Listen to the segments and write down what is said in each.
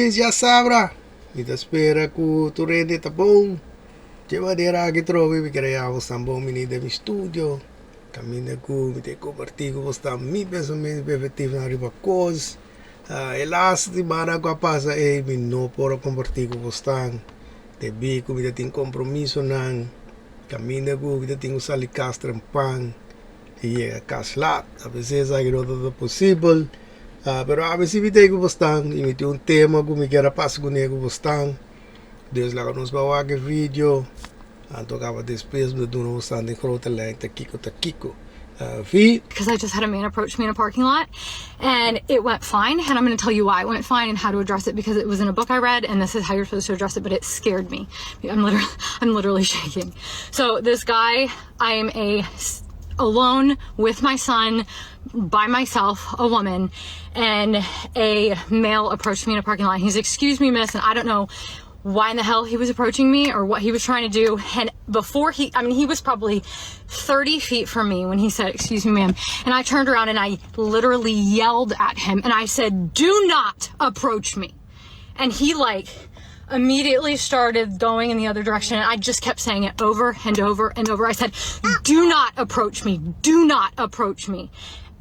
Felis djasabra! Mi ta spera ku tur hende ta bon. Dje manera aki trobe mi kere yama bosnan bon bini den mi studio. Kaminda ku mi ta kompartí ku bosnan mi pensamentu i perspektivanan riba kos. E las simana ku a pasa ei mi no por a kompartí ku bosnan debí ku mi ta tin kompromisonan. Kaminda ku mi ta tin ku sali kas trempan i yega kas lat. A veces esaki no ta posibel. Pero awe si mi ta ku bosnan i mi tin un tema ku mi kier a pasa kuné ku bosnan. Dus laga nos bai wak e video, anto kaba despues mi ta duna bosnan den grote lijn ta kiko ta kiko. Vi. Because I just had a man approach me in a parking lot and it went fine and I'm gonna tell you why it went fine and how to address it because it was in a book I read and this is how you're supposed to address it but it scared me. I'm literally I'm literally shaking. So this guy, I am a alone with my son by myself, a woman, and a male approached me in a parking lot. He's, excuse me, miss, and I don't know why in the hell he was approaching me or what he was trying to do. And before he, I mean, he was probably 30 feet from me when he said, excuse me, ma'am. And I turned around and I literally yelled at him and I said, do not approach me. And he like immediately started going in the other direction. And I just kept saying it over and over and over. I said, do not approach me. Do not approach me.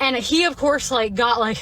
And he, of course, like got like,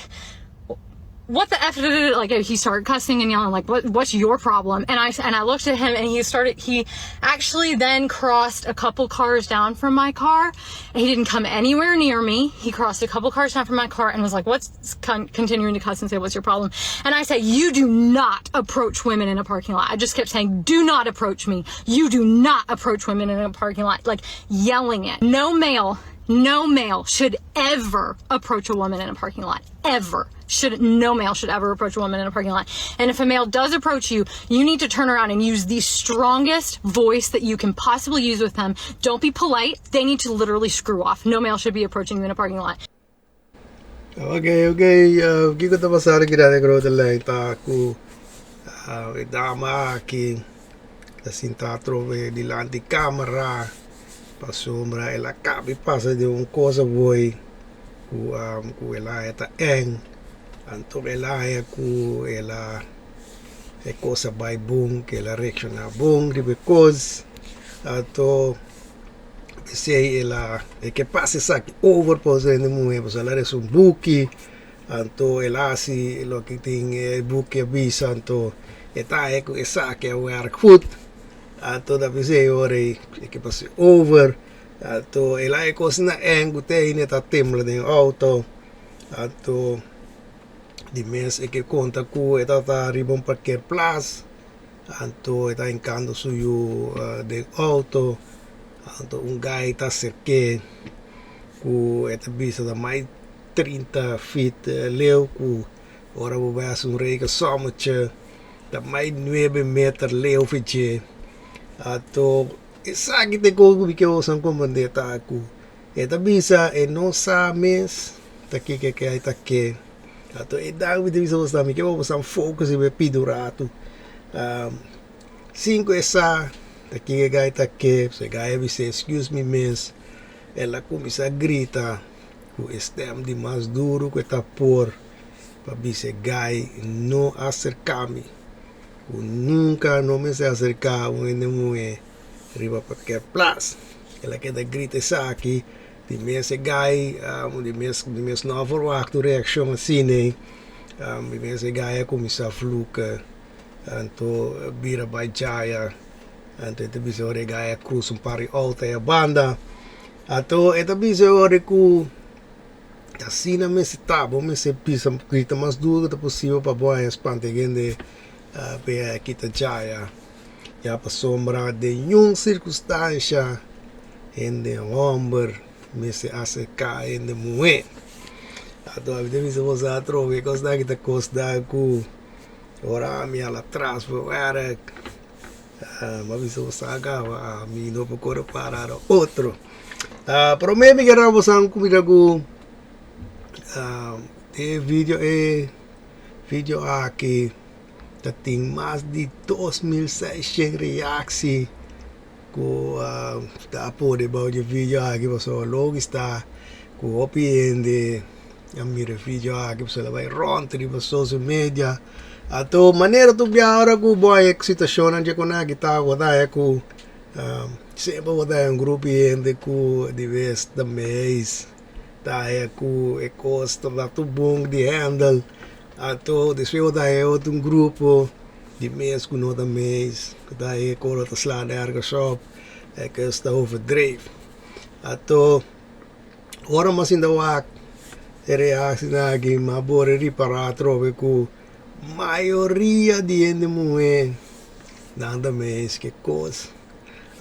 what the F? Like he started cussing and yelling, like, what, what's your problem? And I looked at him and he started, he actually then crossed a couple cars down from my car. And he didn't come anywhere near me. He crossed a couple cars down from my car and was like, what's continuing to cuss and say, what's your problem? And I said, you do not approach women in a parking lot. I just kept saying, do not approach me. You do not approach women in a parking lot, like yelling it. No male, no male should ever approach a woman in a parking lot, ever. Should no male should ever approach a woman in a parking lot. And if a male does approach you, you need to turn around and use the strongest voice that you can possibly use with them. Don't be polite. They need to literally screw off. No male should be approaching you in a parking lot. Ok, ok. Kiko ta pasando aki den grote lijn ta ku e dama aki ta sinta atrobe dilanti camera pasobra el a caba di pasa den un cosa boy ku ku el a ta eng anto el a haña ku el a e kos a bai bon ku el a reakshoná bon riba e kos anto p'esei el a e ke pasa esaki over pa nos hende muhé pasobra el a resa un buki anto el a hasi loke tin e buki a bisa anto e ta haña ku esaki a wèrk goed anto ta p'esei ora e ke pasa over. Anto el a e kos na en ku te ainda ta tembla den outo. Anto di mes e ke konta ku e tabata riba un parkeerplaats. Anto e ta hinkando su yu den outo. Anto un gai ta aserk'é ku e ta bisa ta mai 30 feet leu ku ora bo bai hasi un rekensommetje ta mai nuebe meter leu for dje. Anto Esaki ta e kos ku mi ke boso komprendé ta ku e ta bisa e no sa mes ta kiko ke ai ta ke. Anto e dan mi ta bisa boso mi ke pa boso focus riba e pidi un ratu. Sin ku e sa ta kiko ke ai ta ke, so e gai a bisa excuse me miss, el a kuminsá grita ku e stem di mas duru ku e ta por pa bisa e gai no aserká mi. Ku nunka no mester aserká un hende muhé riba parkeerplaats. El a keda grita esaki, di mes e gai, di mes di mes no a verwagt un reakshon asina ei, di mes e gai a kuminsá vloeken, anto bira bai djaya, anto e ta bisa ora e gai a krusa un par di outo ei a banda, anto e ta bisa ora ku. Asina mester ta, bo mester bisa grita mas duro ku ta posibel pa bo haña spanta e hende pa e kita djaya. Ya pasobra den niun sirkunstansha hende hòmber mester aserká hende muhé. Anto ami ta bisa boso atrobe e kosnan aki ta kosnan ku ora ami hala tras pa wèrk mi a bisa boso a kaba ami no por kore para na otro. Prome mi kere boso kumida ku e video e video aki ta tin mas di 2600 reaksi ku ta pone bou di e video aki pasobra loke sta ku hopi hende a mira e video aki pasobra el a bai rònt riba social media. Anto manera tur bia ora ku bo haña situashonnan dje ku nan aki ta bo ta haña ku semper bo ta haña un grupo di hende ku di bes ta meis ta haña ku e kos ta tur bon di handle. Anto despues bo ta haña otro un grupo di mes ku no ta meis ku ta haña e kos ta sla nergens op e kos ta overdreef. Anto ora mi a sinta wak e reaksinan aki mi a bore ripará atrobe ku mayoria di hende muhé nan ta meis ke kos.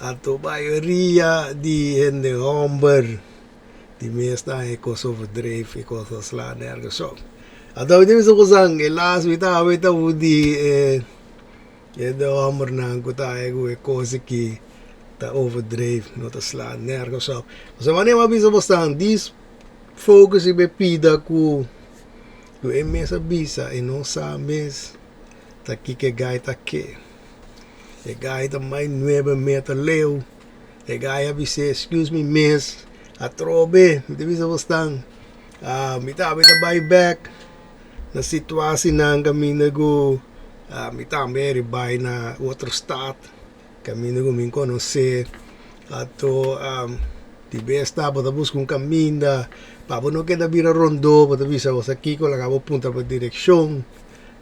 Anto mayoria di hende hòmber Di mes ta e kos overdreef, e kos ta sla nergens op. Anto mi ta bisa kosan, helaas mi ta hawe ta un di e e hombernan ku ta haña ku e kos aki ta overdreef, no ta sla nergens op. Pasobra manera mi a bisa bosnan, dis focus riba e pida ku ku e mes a bisa e no sa mes ta kiko e gai ta ke. E gai ta mai nuebe meter leu. E gai a bis'é, Excuse mi miss, atrobe mi ta bisa bosnan, mi tambe ta bai bek na situasinan kaminda ku mi tambe a ribai na otro stad, kaminda ku mi konosé, anto di bes ta bo ta buska un kaminda pa bo no keda bira rondó, bo ta bisa bo sa kiko laga bo puntra pa direkshon,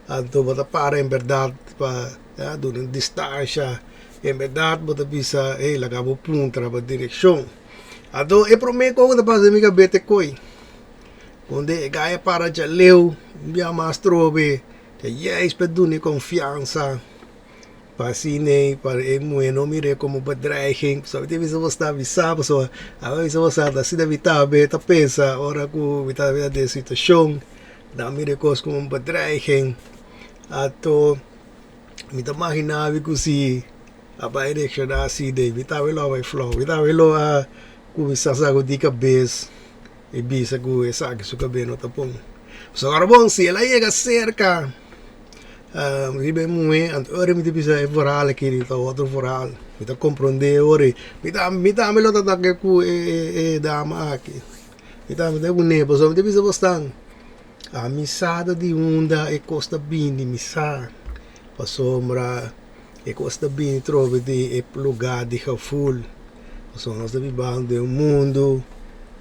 anto bo ta para en bèrdat pa duna un distansha. En berdad bo ta bisa, hey, laga bo puntra bo direccion. Anto e prome cosa ku ta pasa den mi kabes ta e koi. Donde e gaya para dja leu, un bia mas trobe, ta juist pa duna e confiansa pa asina pa e muhe no mira como bedreiging. Pasobra mi ta bisa bo sta bisa pasobra abo a bisa bo sa asina mi tambe ta pensa ora ku mi ta den situacion, nan mira e kos como un bedreiging. Anto. Mi ta magina mi ku si a bai reakshoná asi den mi tambe lo a bai flou. Mi tambe lo a kuminsá sakudí kabes i bisa ku esaki su kabes no ta bon. Pasobra ora bon si el a yega serka riba e muhé anto ora mi ta bisa e verhaal aki ta otro verhaal. Mi ta komprondé ora ei. Mi tambe mi tambe lo ta atake ku e dama aki. Mi tambe ta kuné pasobra mi ta bisa bosnan. Ami sa ta di unda e kos ta bini, mi sa, pasobra e kos ta bini trobe di e lugá di gevoel, pasobra nos ta bibando den un mundu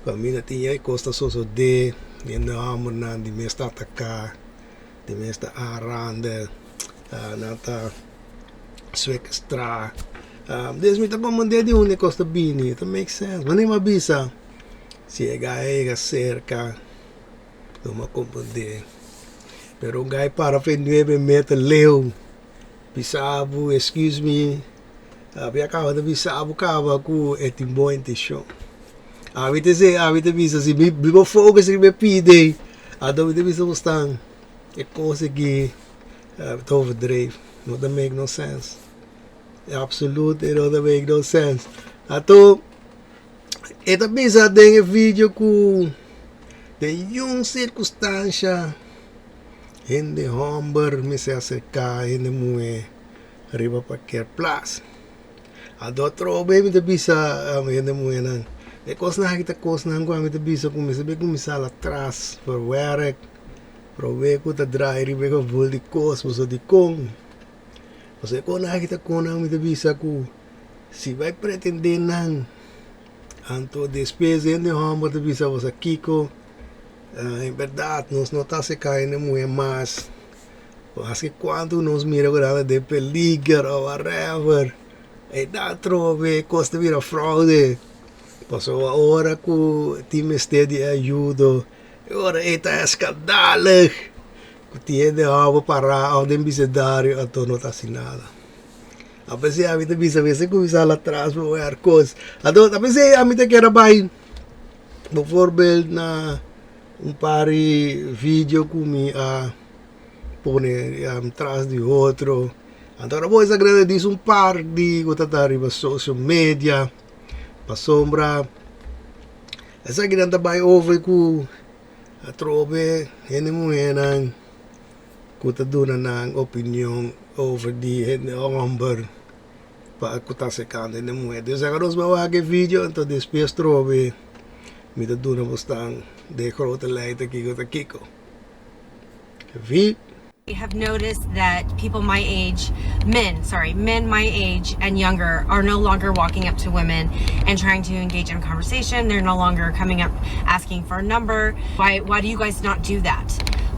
kaminda tin e kos ta sosodé, hende hòmbernan di mes ta ataká, di mes ta agarando, nan ta sekestrá, des mi ta komprendé di unda e kos ta bini, ta make sense, manera mi a bisa si e gai a yega serka. No m'a comprende. Pero un guy para fe nuebe meter leu, bisa bo excuse me, abi a caba ta bisa bo caba cu e tin bon intencion. Abi ta se, abi ta bisa si mi bo focus riba e pide, anto mi ta bisa bo stan e cos aki ta overdreef, no ta make no sense. Absoluut e no ta make no sense. Anto. E ta bisa den e video ku den niun sirkunstansha hende hòmber mester aserká hende muhé riba parkeerplaats. Anto atrobe mi ta bisa hende muhénan, e kosnan aki ta kosnan ku ami ta bisa ku mester bin kuminsá latras for wèrk, promé ku ta drai riba e gevoel di kos pasobra dikon, pasobra e kosnan aki ta kosnan mi ta bisa ku. Si bai pretendé nan, anto despues hende hòmber ta bisa boso kiko, en bèrdat nos no ta aserká hende muhé mas, maske kuantu nos mira ku nan ta den peliger òf whatever, e ta atrobe kos ta bira froude, pasobra ora ku tin mester di ayudo, e ora ei ta eskandalig, ku tin hende hòmber pará òf den bisedario anto no ta hasi nada. A pesé ami ta bisa mester kuminsá la tras pa wèr kos. Anto a pesé ami ta kere bai bovoorbeeld na un par di video ku mi a pone tras di otro. Anto ora bo esa grandi dis un par di ku ta ta riba social media pasobra esakinan ta bai over ku atrobe hende muhénan. Ku ta duna nan opinion over di hende homber pa ku ta aserkando hende muher. Dus aka nos bai wak e video anto despues trobe mi ta duna bosnan den grote lijn ta kiko ta kiko. Vi. Have noticed that people my age, men, sorry, men my age and younger are no longer walking up to women and trying to engage in conversation. They're no longer coming up asking for a number. Why do you guys not do that?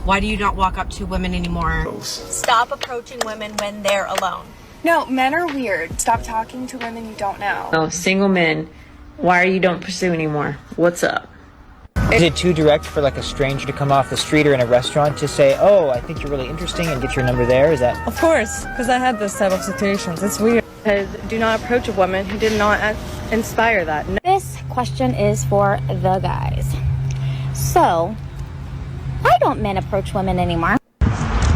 Why do you not walk up to women anymore? Stop approaching women when they're alone. No, men are weird. Stop talking to women you don't know. Oh, single men, why are you don't pursue anymore? What's up? Is it too direct for like a stranger to come off the street or in a restaurant to say, "Oh, I think you're really interesting," and get your number there? Is that Of course, because I had this type of situations. It's weird. Because do not approach a woman who did not inspire that. This question is for the guys. So, why don't men approach women anymore?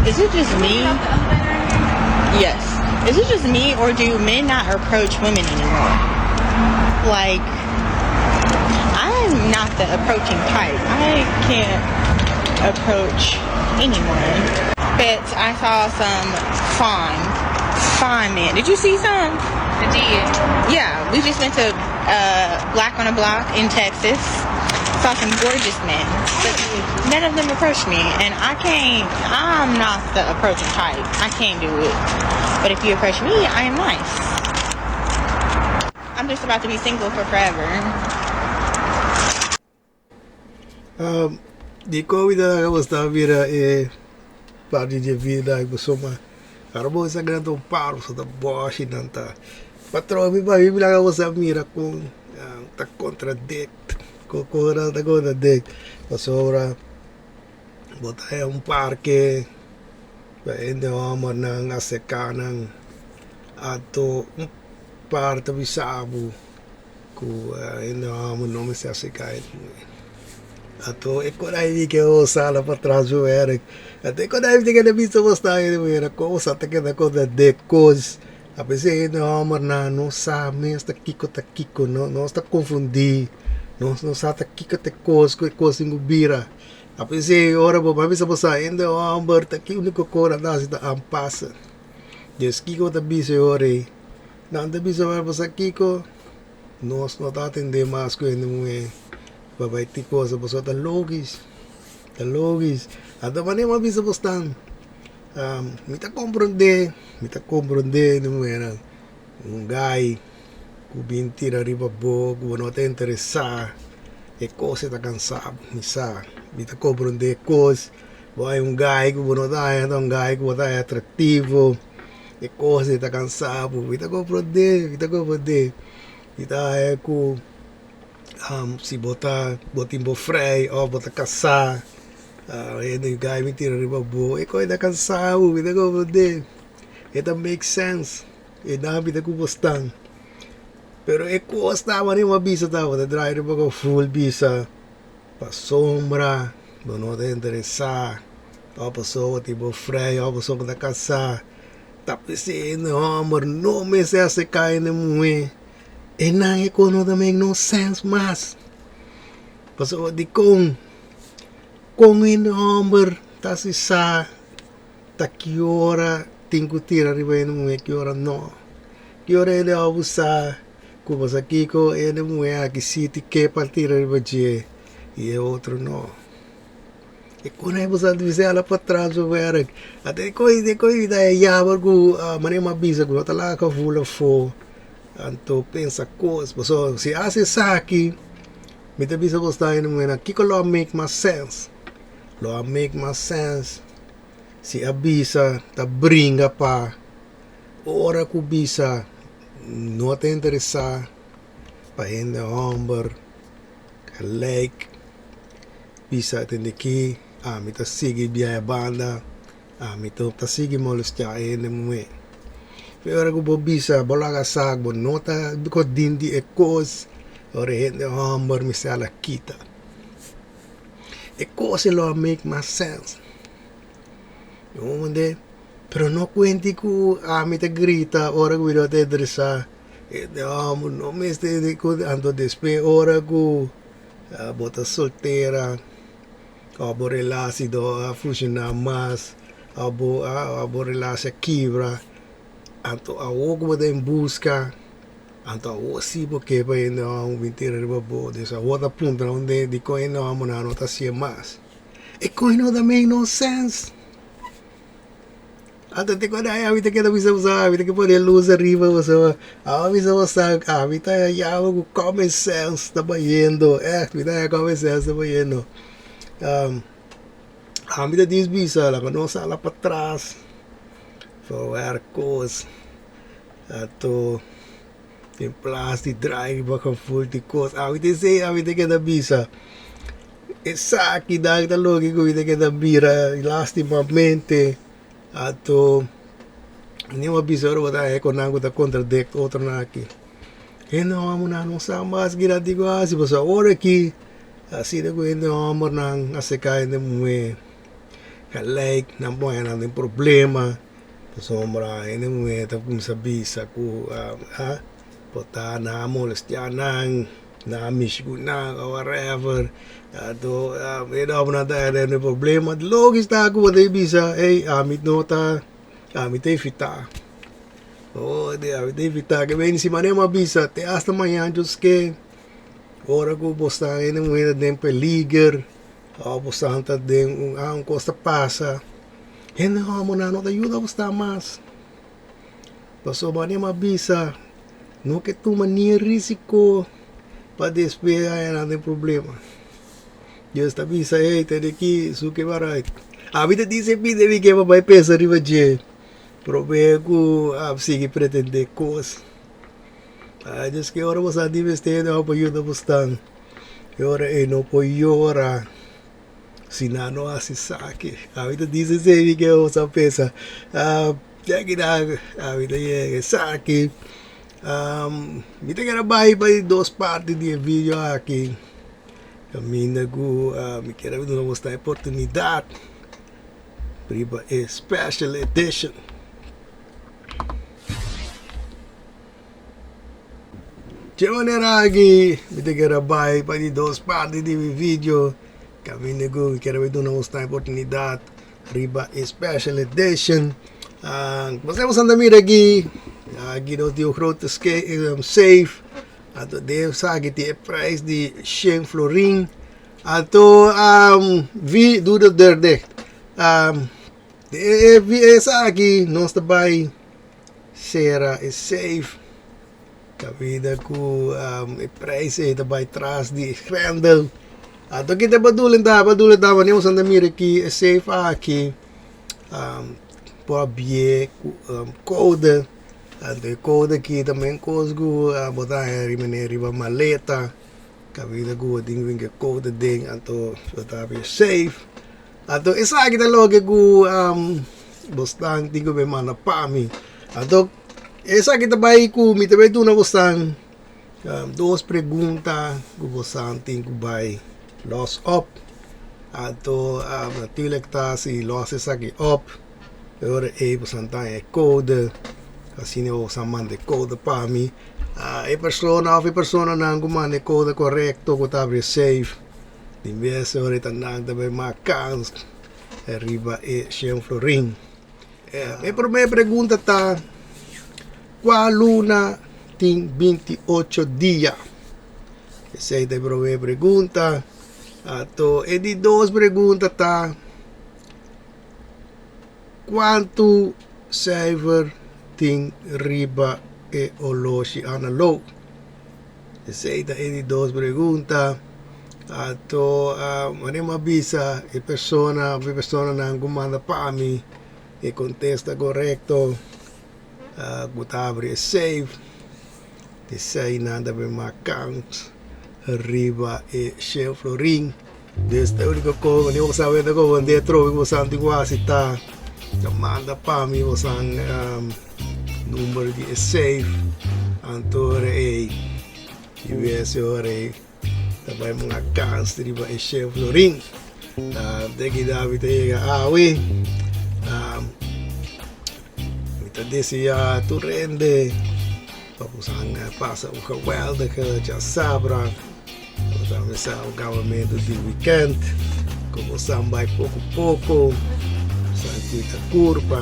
Is it just me? Yes. Is it just me or do men not approach women anymore? Like, I'm not the approaching type. I can't approach anyone. But I saw some fine, fine men. Did you see some? I did. Yeah, we just went to Black on a Block in Texas. Saw some gorgeous men, but none of them approached me, and I can't. I'm not the approaching type. I can't do it. But if you approach me, I am nice. I'm just about to be single for forever. Di kon mi ta mira e parti di bida ku soma. Ora bo sa grande un paro so da boshi nan ta. Patron mi ba mi laga bo mira kon ta contradict. Kon ta contradict. Pasobra bo ta den un parke pa hende hòmbernan aserká nan anto un par ta bisa bo ku hende hòmber no mester aserká. Anto e korai ke o sala patras bo werk. Anto e korai mi ta bisa bo sta mira kon sa ta keda contradict kos. Apesar hende hòmbernan no sa mes ta kiko ta kiko, no nos ta konfundí. Nos no sa ta kiko ta kos ku e kos tin ku bira. Apesar ora bo bai bisa bo sa hende hòmber ta ki úniko kos nan ta hasi ta aanpassen. Dus kiko ta bisa e ora ei? Nan ta bisa bo sa kiko nos no ta atendé mas ku hende muhé pa bai tin kos pasobra ta logisch, ta logisch. Anto manera mi a bisa bosnan mi ta komprondé, mi ta komprondé hende muhénan un guy ku bin tira riba bo ku bo no ta interesá e kos ta kansá mi sa mi ta komprondé kos bo hay un guy ku bo no ta haña ta un guy ku bo ta haña atraktivo e kos ta kansá bo mi ta komprondé, mi ta komprondé mi ta haña ku si bo ta bo tin bo frei òf bo ta kasá hende guy bin tira riba bo e kos ta kansá bo mi ta komprondé e ta make sense e nan mi ta ku bo stan pero e kos ta manera mi a bisa ta bo ta drai riba gevoel bisa pasobra bo no ta interesá òf pasobra bo tin bo frei òf pasobra bo ta kasá ta p'esei hende hòmber no mester aserká hende muhé e nan e kos no ta make no sense mas pasobra dikon kon hende hòmber ta hasi sa ta ki ora tin ku tira riba hende muhé ki ora no ki ora hende hòmber sa ku pasa kiko hende muhé aki si tin ke pa tira riba dje i e otro no e kon bo sa bisa hala patras bo werk anto e kos e kos ta yama ku manera mi a bisa ku no ta laga kaful afó anto pensa kos pasobra si hasi esaki mi ta bisa bo sta hende muhé kiko lo a make mas sense lo a make mas sense si a bisa ta bringa pa ora ku bisa no ta interesá pa hende hòmber gelijk bisa tende ki ami ta sigui bia e banda ami ta sigui molestiá e hende muhé pero ora ku bo bisa bo laga sa bo no ta godin di e kos ora e hende hòmber mester a la kita e kos lo a make mas sense pero no kuenti ku ami ta grita ora ku mi no ta interesá hende hòmber no mester anto despues ora ku bo ta soltera òf bo relashon no a funshoná mas òf bo relashon a kibra anto awor ku bo ta en buska anto awor si bo ke pa hende hòmber bin tira riba bo dus awor ta puntra dikon hende hòmbernan no ta hasié mas e kos no ta make no sense. Anto te kòrda ay ami ta keda bisa boso ami ta ke pone lus ariba boso ami a bisa boso ami ta yama ku common sense ta bayendo ègt mi ta haya common sense ta bayendo ami ta dis bisa laga nos hala patras for kos anto in plas di draai riba gevoel di kos ami ta esei ami ta keda bisa esaki nan ta loke ku mi ta keda mira lastimamente anto mi a bisa ora bo ta haña ku nan ku ta kontradekt otronan aki hende hòmbernan no sa mas kila di ku hasi pasobra awor aki asina ku hende hòmbernan a seka hende muhé gelijk nan por haña nan den problema. Pasobra hende muhé ta kuminsá bisa ku por ta nan a molestiá nan, nan a mishi ku nan o whatever. Anto e hòmbernan ta haya den problema. Loke sta ku bo ta bisa ey ami no ta, ami ta evitá. Oh ami ta evitá. Ke bini si manera mi a bisa te asta mañana djos ke ora ku bo sta hende muhé ta den peliger o bo sta den un kos ta pasa. Hende hòmbernan no ta yuda bo sta mas. Pasobra bo a bisa no ke tuma ni risiko pa despues haña nan den problema. Dios ta bisa ey tene aki su ke barai. Ami ta dise pide mi ke pa bai pensa riba dje prome ku a sigui pretende kos. Dios ke ora bo sa di mester hende hòmber pa yuda bo stan e ora ey no por yora. Si nan no hasi esaki, ami ta disi esei mi ke bo sa pensa, kinan ami ta yega esaki. Mi ta kere bai pa e dos parti di e video aki, kaminda ku mi kere duna boso e oportunidat riba e special edition. Dje manera aki mi ta kere bai pa di dos parti di mi video kaminda ku mi kere bai duna bos tan oportunidat riba e special edition. Boso boso ta mira aki, aki nos tin un grote safe anto den esaki tin e prijs di shen florin. Anto wie doet de deur dicht? Esaki nos ta bai Sera e safe caminda cu e prijs ey ta bay tras di e grendel. Anto kita bedoeling ta? Bedoeling ta wanneer nos anda mira aki e safe aki por a bie cu code. Anto e code aki ta men cos cu bo ta haya riba manera riba maleta caminda cu bo tin cu bin cu e code aden anto bo ta habri e safe. Anto esaki ta loke ku bosnan tin ku bai manda pa mi. Anto esaki ta bai ku mi ta bai duna bosnan dos pregunta ku bosnan tin ku bai los op. Anto natuurlijk ta si los esaki op e ora ei bosnan ta haña e kode asina bosnan manda e kode pa mi. E persona of e personanan ku manda e kode korekto ku ta abri e safe. Di bes ora ta nan ta bai mak kans riba e shen florin. E prome pregunta ta, Kua luna tin 28 dia? Esei ta e prome pregunta. Anto e di dos pregunta ta, Kuantu seifer tin riba e oloshi analoog? Esei ta e di dos pregunta. Anto manera mi a bisa e persona of e personanan ku manda pa mi e kontesta korekto ku ta abri e safe esei nan ta bin mak kans riba e shen florin. Dus e uniko kos ku bo sa weta ku bo nd'e trobe ku bo sa tin ku hasi ta manda pa mi bo san number di e safe anto ora ei i wes ora ei ta bai manga kans riba e shen florin te ki David ta yega awe mi ta desea tur hende pa bo san pasa un geweldige djasabra bo ta mesa un kabamentu di weekend ku bo san bai poko poko san kuida kurpa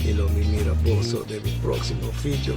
i lo mi mira boso den mi próksimo video.